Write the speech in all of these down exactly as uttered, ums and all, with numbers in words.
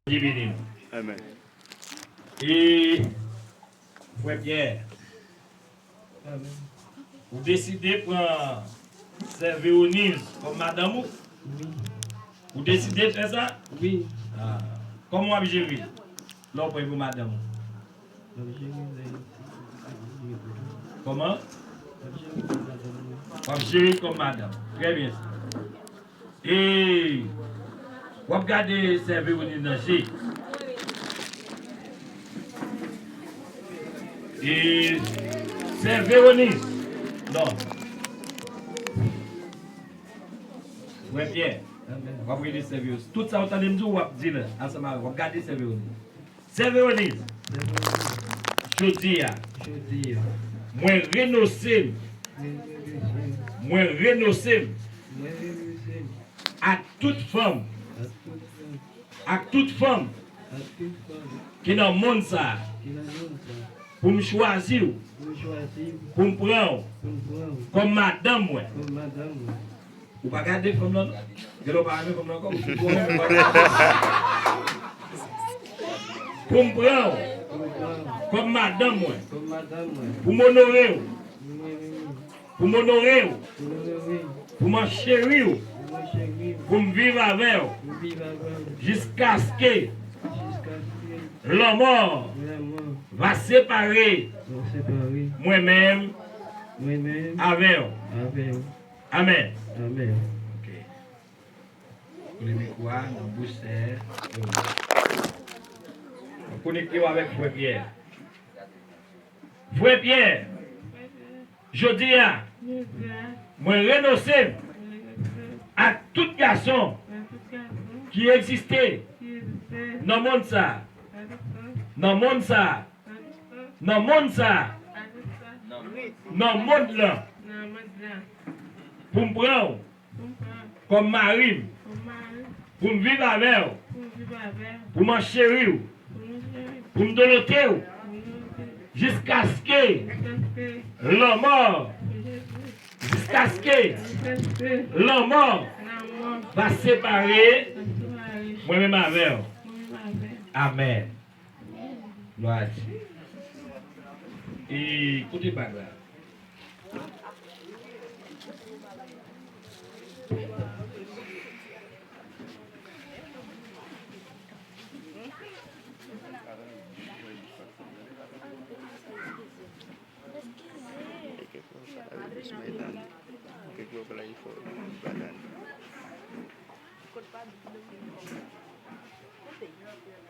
Bondye beni nou. Amèn. E, frè Pyè, ou deside pran sè Veroniz kòm madanm ou? Wi. Ou deside fè sa? Wi. Ah. Kòman w ap jere lè w pran pou madanm ou? M ap jere lè Kòman? M ap jere kòm madanm ou. W ap jere kòm madanm. Trè byen sa. E w ap gade sè Veroniz nan je. E sè Veroniz. Non. Frè Pyè, w ap rele sè Veroniz. Tout sa w tande m di w, w ap di l ansanm avè w. W ap gade sè Veroniz. Sè Veroniz, jodi a, jodi a, mwen renonse m, mwen renonse m, mwen renonse m, mwen renonse m, ak tout fanm, ak tout fanm, ak tout fanm, ak tout fanm, ki nan monn sa a, ki nan monn sa a, pou m chwazi w, pou m chwazi w, pou m pran w, pou m pran w, kòm madanm mwen. Kòm madanm mwen. Ou pa gade fanm nan, non? Genlè w pa renmen fanm nan ankò, ou sou pou renmen fanm nan. Pou m pran w kòm madanm mwen. Pou m onore w. Pou m onore w. Pou m cheri w. Pou m viv avè w. Jiskaske lanmò va separe mwen menm avè w. Amèn. Amèn. Ok. Koule mikwo a nan bouch sè. Konekte w avèk frè Pyè. Frè Pyè, jodi a, mwen renonse ak tout gason ki egziste nan monn sa a. Nan monn sa a. Nan monn sa a. Nan monn lan. Pou m pran w kòm mari m, pou m viv avè w, pou m ancheri w, pou m dolote w, jiskaske lanmò, jiskaske lanmò va separe mwen menm avè w. Amèn. Glwa a Dye. E kote bag la?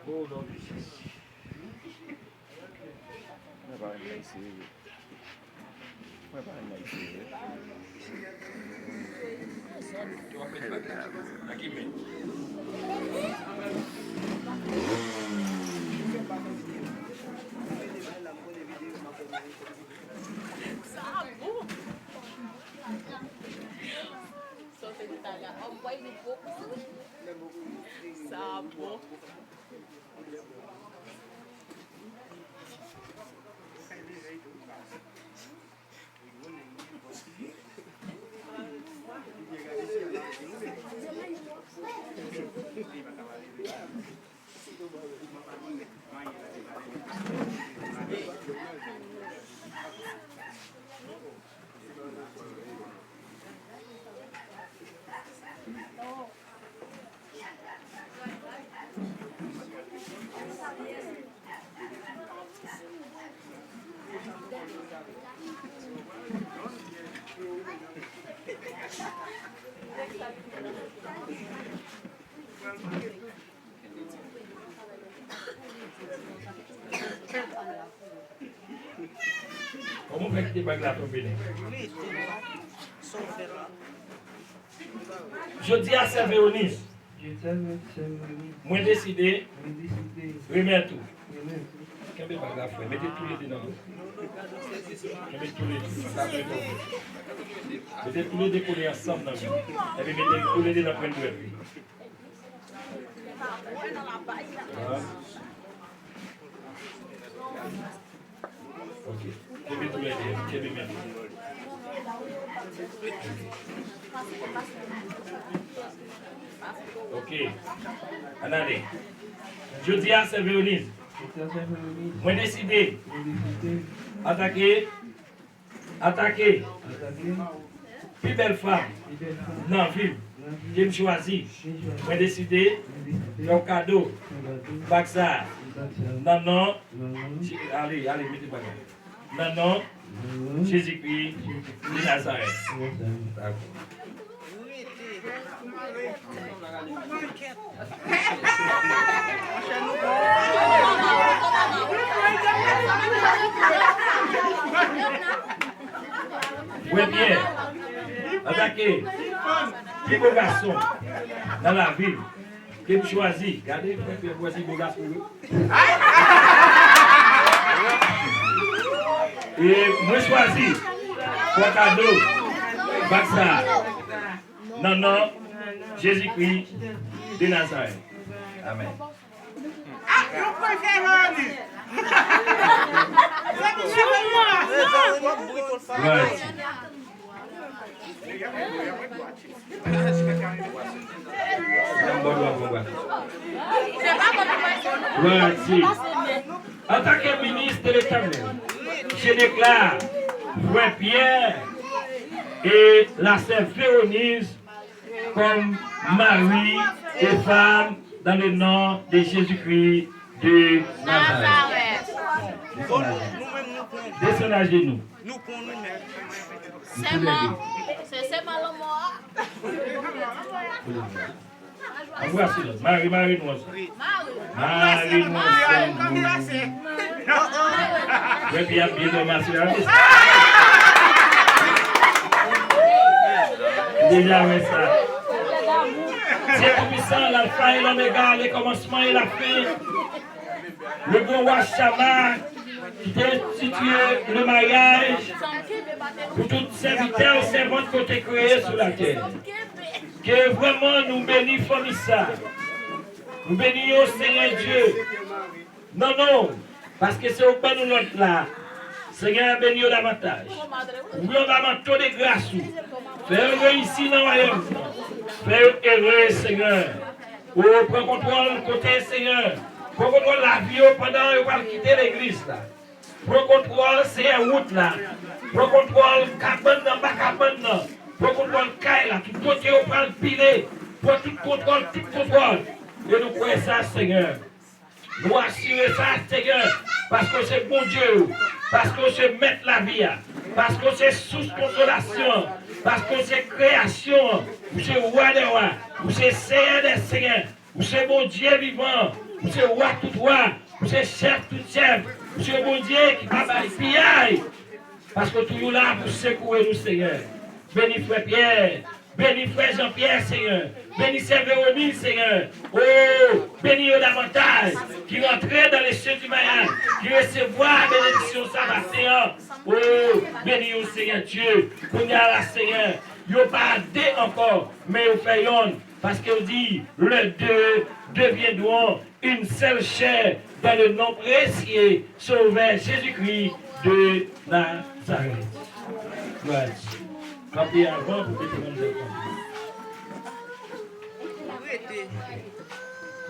Oh, Lord Jesus. Mwen pa renmen isi, wi. Mwen pa renmen isi, wi. Yo ap met bag la nan ki men? Sa bon. Sa w fè de bagay. Anmwey, li bon. Sa bon. Kòman w fè kite bag la tonbe nèt? Jodi a, sè Veroniz, mwen deside remèt ou. Kenbe bag la, frè. Mete toulede nan men w. Kenbe toulede. Mete toulede kole ansanm nan men w. Epi mete toulede nan pwent dwèt li. Ok. Kenbe toulede, kenbe men. Ok. Ann ale. Jodi a, Sè Vewoniz, mwen deside atake, atake pi bèl fanm nan vi m ke m chwazi. Mwen deside fè w kado bag sa a nan non, ale, ale, mete bag la. Nan non Jezikri de Nazarèt. Dakò. Frè Pyè, atake pi bo gason nan lavi m ke m chwazi. Gade, frè Pyè, chwazi bo gason, wi. E mwen chwazi fè w kado bag sa a nan non Jezikri de Nazarèt. Amèn. Glwa a Dye. Glwa a Dye. Antanke minis de Letènèl, je déclare frè Pyè e la sè Vewoniz comme mari et femme dans le nom de Jésus-Christ de Nazareth. Desann ajenou. Desann ajenou. Nou pran nou menm. Sèman, se sèman lanmò a. Anbrase lòt. Mari, mari nou ansanm. Mari nou ansanm. Epi ap byen dòmi aswè a. Deja wè sa. Dye Toupisan, l'Alpha et l'Oméga, le commencement et la fin. Le grand roi Shama, ki te enstitiye le maryaj pou tout sèvitè e sèvant ke w te kreye sou latè. Ke vrèman nou beni fanmi sa. Nou beni yo, Senyè Dye. Nan non w, paske se ou k ban nou lòd la. Senyè, beni yo davantaj. Ouvri anba manto de gras ou. Fè yo reyisi nan wayòm nan. Fè yo ere, Senyè. O, pran kontwòl kote, Senyè. Pran kontwòl lavi yo pandan yo pral kite legliz la. Pran kontwòl, Senyè, wout la. Pran kontwòl kabann nan, pa kabann nan. Pran kontwòl kay la, tout kote yo pral pile. Pran tout kontwòl, tout kontwòl. E nou kwè sa, Senyè. Nou asire sa, Senyè, paske w se Bondye yo, paske w se mèt lavi a, paske w se sous konsolasyon an, paske w se kreyasyon an, ou se wa dè wa, ou se seyè dè seyè, ou se Bondye vivan, ou se wa tout wa, ou se chèf tout chèf, ou se Bondye ki pa bay piyay, paske w toujou la pou sekoure nou, Senyè. Beni frè Pyè, beni frè Jan Pyè, Senyè. Beni sè Vewoniz, Senyè. O, beni yo davantaj, ki rantre dans le sien du maryaj, ki resevwa benediksyon sa maten an. O, beni yo, Senyè Dye. Kounye a la, Senyè, yo pa de ankò, men yo fè yonn, paske yo di, les deux deviendront une seule chair dans le nom précieux Sauveur Jésus-Christ de Nazareth. Glwa a Dye. Kanpe avan pou mete manzè kanpe.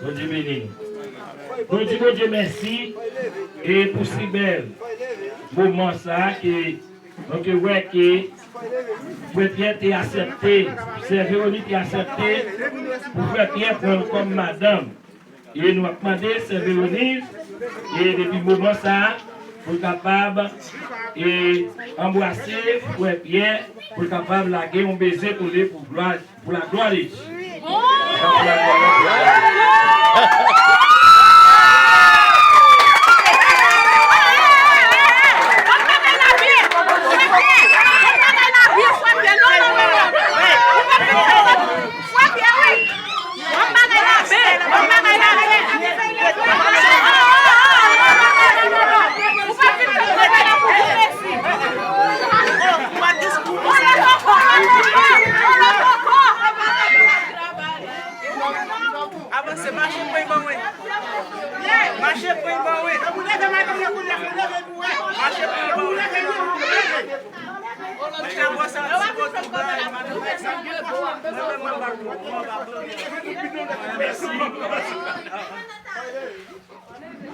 Bondye beni nou. Nou di Bondye mèsi e pou si bèl moman sa a ke nou te wè ke frè Pyè te aksepte, sè Vewoniz te aksepte pou frè Pyè pran l kòm madanm. E nou ap mande sè Vewoniz, e depi moman sa a, pou l kapab, e anbrase frè Pyè, pou l kapab lage yon beze pou li, pou glwa, pou la glwa de Dye. Pou la glwa de Dye. Frè Pyè, wi. Bon bagay la bèl, bon bagay la bèl. Ou pa fin fè bagay la pou Jezi. Ou pa diskou konsa. Avanse, mache pran ban wi. Mache pran ban wi. Mache pran ban wi. Mèsi.